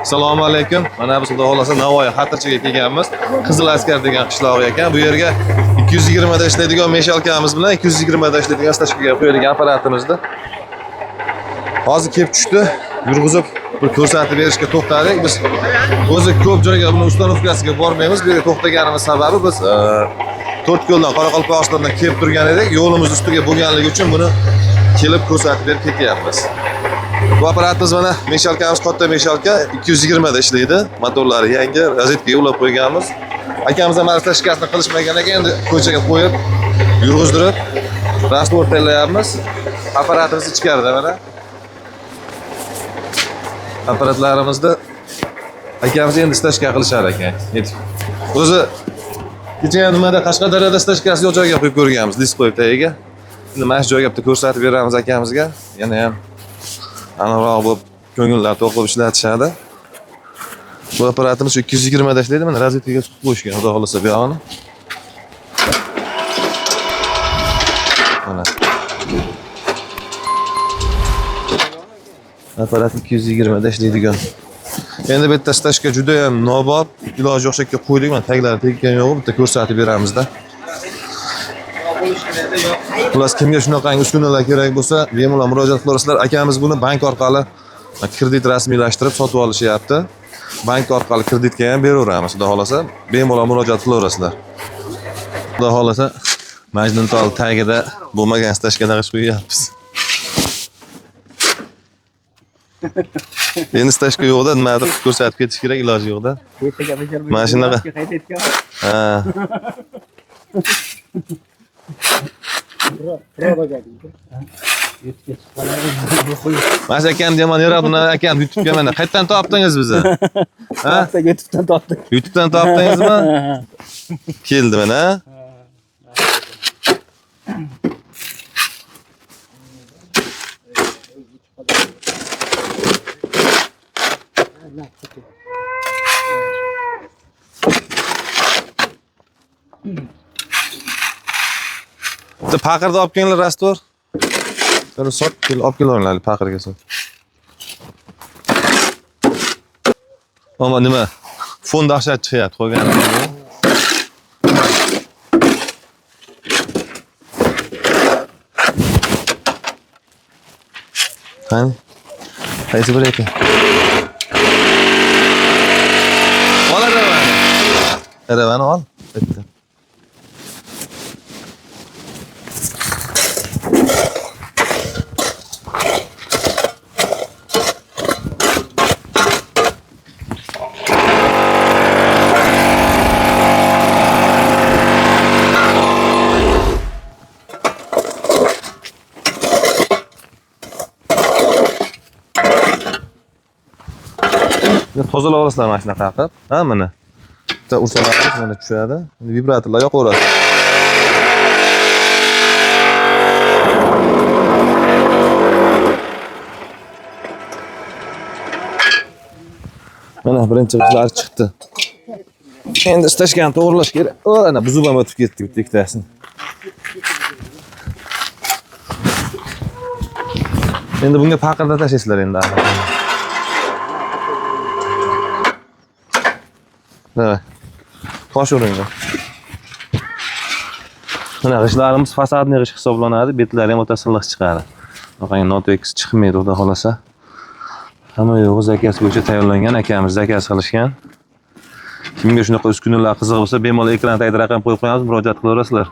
Assalomu alaykum. Mana biz xudo xolasa Navoiy Xatirchiga kelganmiz. Qizil Askar degan qishlog'i ekan. Bu yerga 220 da ishlaydigan meshalkamiz bilan 220 da ishlaydigan stashkaga qo'yadigan apparatimizni hozir kelib tushdi. Yurg'izib bir ko'rsatib berishga to'xtadik. Biz o'zi ko'p joyga buni ustanovkasiga bormaymiz. Bu yerga to'xtaganimiz sababi biz To'rtko'ldan, Qoraqalpog'istondan kelib turgan edik. Yo'limiz ustiga bo'lganligi uchun buni kelib ko'rsatib berib ketyapmiz. Bu apparatimiz mana meshalkamiz, katta meshalka 220 da ishlaydi. Motorlari yangi, rozetkaga ulab qo'yganmiz. Akamiz ham hali stashkasini qilishmagan ekan, endi ko'chaga qo'yib, yurg'izdirib, rastvor tayyorlayapmiz. Apparatimiz ichkarida mana. Apparatlarimizni akamiz endi stashka qilishar ekan. Yetib. O'zi kecha nimada Qashqadaryoda stashkasi yo'q joyga qo'yib ko'rganmiz, list qo'yib tagiga. Endi mana shu joyga bitta ko'rsatib beramiz akamizga. Yana ham aniqroq bo'lib ko'ngillar to'q bo'lib ishlatishadi. Bu apparatimiz shu 220 da ishlaydi, mana rozetkaga suqib qo'yishgan, xudo xolasa bu yog'ini. Mana. Apparat 220 da ishlaydigan. Endi bu yerda stashka juda ham nobop, iloji yo'q shakka qo'ydik, mana taglari tekkan yo'q, bitta ko'rsatib beramizda. Xullas kimga shunaqangi uskunalar kerak bo'lsa, bemalol murojaat qilaverasizlar. Akamiz buni bank orqali kredit rasmiylashtirib sotib olishyapti. Bank orqali kreditga ham beraveramiz, xudo xolasa. Bemalol murojaat qilaverasizlar. Xudo xolasa Majnuntol tagida bo'lmagan stashkada g'isht qo'yyapmiz. Endi stashka yo'qda, nimadir ko'rsatib ketish kerak, iloji yo'qda. Mana shunaqa. Ha. Mana shu akam deyman, yarab, buni akam YouTube'ga mana qayerdan topdingiz bizni? Ha? YouTube'dan topdik. YouTube'dan topdingizmi? Keldi mana. Bitta paqirni olib kelinglar, rastor. Buni sot, kel, olib kelaveringlar paqirga sot. Ammo nima? Fon dahshat chiqyapti qo'yganim. Qani? Qaysi biri ekan? Ol aravani. Aravani ol. Bitta. Tozalab olasizlar mana shunaqa qilib. Ha, mana. Bitta ursalaringiz mana tushadi. Endi vibratorlar yoqaverasiz. Mana birinchi g'ishtlar chiqdi. Endi stashkani to'g'rilash kerak. O, ana buzib ham o'tib ketdi bitta ikkitasini. Endi bunga paqirda tashlaysizlar endi. Давай. Tosh uringlar. Mana g'ishtlarimiz fasadniy g'isht hisoblanadi, betlari ham o'ta silliq chiqadi. Bunaqangi notekis chiqmaydi, xudo xolasa. Hamma yo'g'i zakaz bo'yicha tayyorlangan, akamiz zakaz qilishgan. Kimga shunaqa uskunalar qiziq bo'lsa, bemalol ekran tagida raqam qo'yib qo'yamiz, murojaat qilaverasizlar.